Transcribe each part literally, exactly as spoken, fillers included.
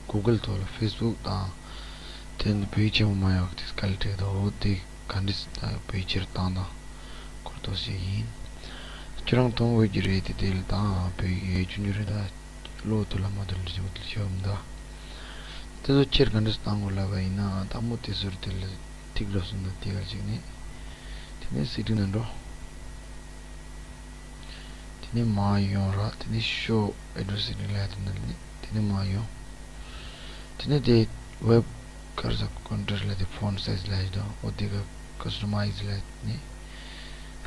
Google་ཐོག་ལ་Facebook་དང་དེ་ནི་བོད་ཡིག་ཆེན་མོ་མ་ཡོང་དེ་སྐད་ལ་བྲིས་དང་འོ་དེ་ག་འདྲས་བོད་ཡིག་ཆེར་བཏང་དང་སྐོར་ཐོག་ཞིག་ཡིན། ཁྱོད་རང་ཐོང་བོད་ཀྱི་རེད་དེ་དེ་ལ་དང་བོད་ཡིག་ཡོད་ཆུང་ཆུང་རེད་ད། བློ་ཐུ་ལ་མ་ཐུ་ལ་ཞིག་མ་ཐུ་ལ་ཞིག་མ་ད། དེ་ཚོ་ཆེར་ག་འདྲས་བཏང་དགོས་ལབ་པ་ཡིན་ན་དང་མོ་དེ་ཟུར་དེ་ལ་ཐིག་རོ་སོང་ད་དེ་ག་ཅིག་ནི། དེ་ནས་སི་ཊིང་ནང་འགྲོ། དེ་ནས་མར་ཡོང་ར་དེ་ནས་ཤོ་ཨེ་ཌོ་སི་ཊིང་ལ་དེ་ནས་དེ་ནས་མར་ཡོང་། དེ་ནས་དེ་ཝེབ་ཀར་སར་ཀོན་ཊྲོལ་ལ་དེ་ཕོན་སའི་ཛི་ལ་ཞིག་དང་འོ་དེ་ག་ཀ་སི་ཊ་མའི་ཛི་ལ་ནི།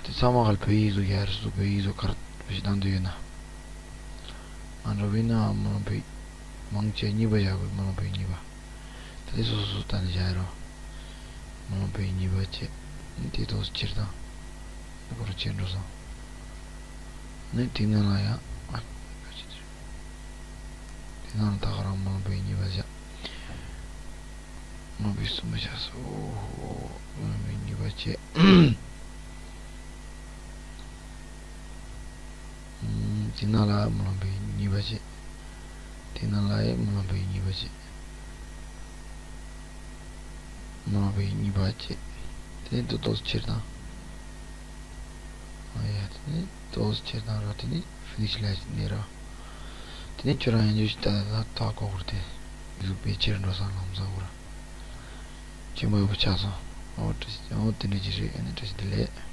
དེ་ཚང་མ་ག་ལ་བོད་ཡིག་བཟོ་ཡར་སུ་བོད་ཡིག་བཟོ་གར་བཞི་དང་དུ་ཡོད་ན། ང་འགྲོ་བའི་ན་མ་ལོང་བོད་མང་ཆེ་གཉིས་པ་བཞག་དགོས་མ་ལོང་བོད་གཉིས་པ། དེ་ལས་སོ་སོ་སོ་ལྟ་ནས་བཞག་རོགས། མ་ལོང་བོད་གཉིས་པ་བྱས། དེ་ཏོག་ཙམ་ཕྱིར་བཏང་། དེ་སྐོར་ཕྱིར་འགྲོ་སོང་། ནི་དེ་ནང་ལ་ཡང་ཨ། དེ་ནང་ལ་ད་ག་རང་མ་ལོང་བོད་གཉིས་པ་བཞག་མ་ལོང་བོད་གསུམ་པ་བཞག་སོ། མ་ལོང་བོད་གཉིས་པ་བྱས། དེ་ནང་ལ་མ་ལོང་བོད་གཉིས་པ་བྱས། དེ་ནང་ལ་ཡང་མ་ལོང་བོད་གཉིས་པ་བྱས། མ་ལོང་བོད་གཉིས་པ་བྱས། དེ་ནས་ཏོག་ཙམ་ཕྱིར་བཏང་། ཨ་ཡ་དེ་ནས་ཏོག་ཙམ་ཕྱིར་བཏང་ར་དེ་ནས་ཕི་ནི་ཤི་ལ་ནས་ར། དེ་ནས་ཁྱོད་རང་ཡང་འཇུ་ཞིག་ལྟ་ད་ལྟ་གོ་བར་དེ། འདི་ཚོ་དཔེ་ཕྱིར་འགྲོ་སང་ལམ་སང་བར། ཅི་མ་ཡོད་པ་ཆགས་སོང་། ཨོ་བཀྲ་ཤིས་ཨོ་དེ་འདྲ་ཅིག་རེད་ཨ་ནི་བཀྲ་ཤིས་བདེ་ལེགས།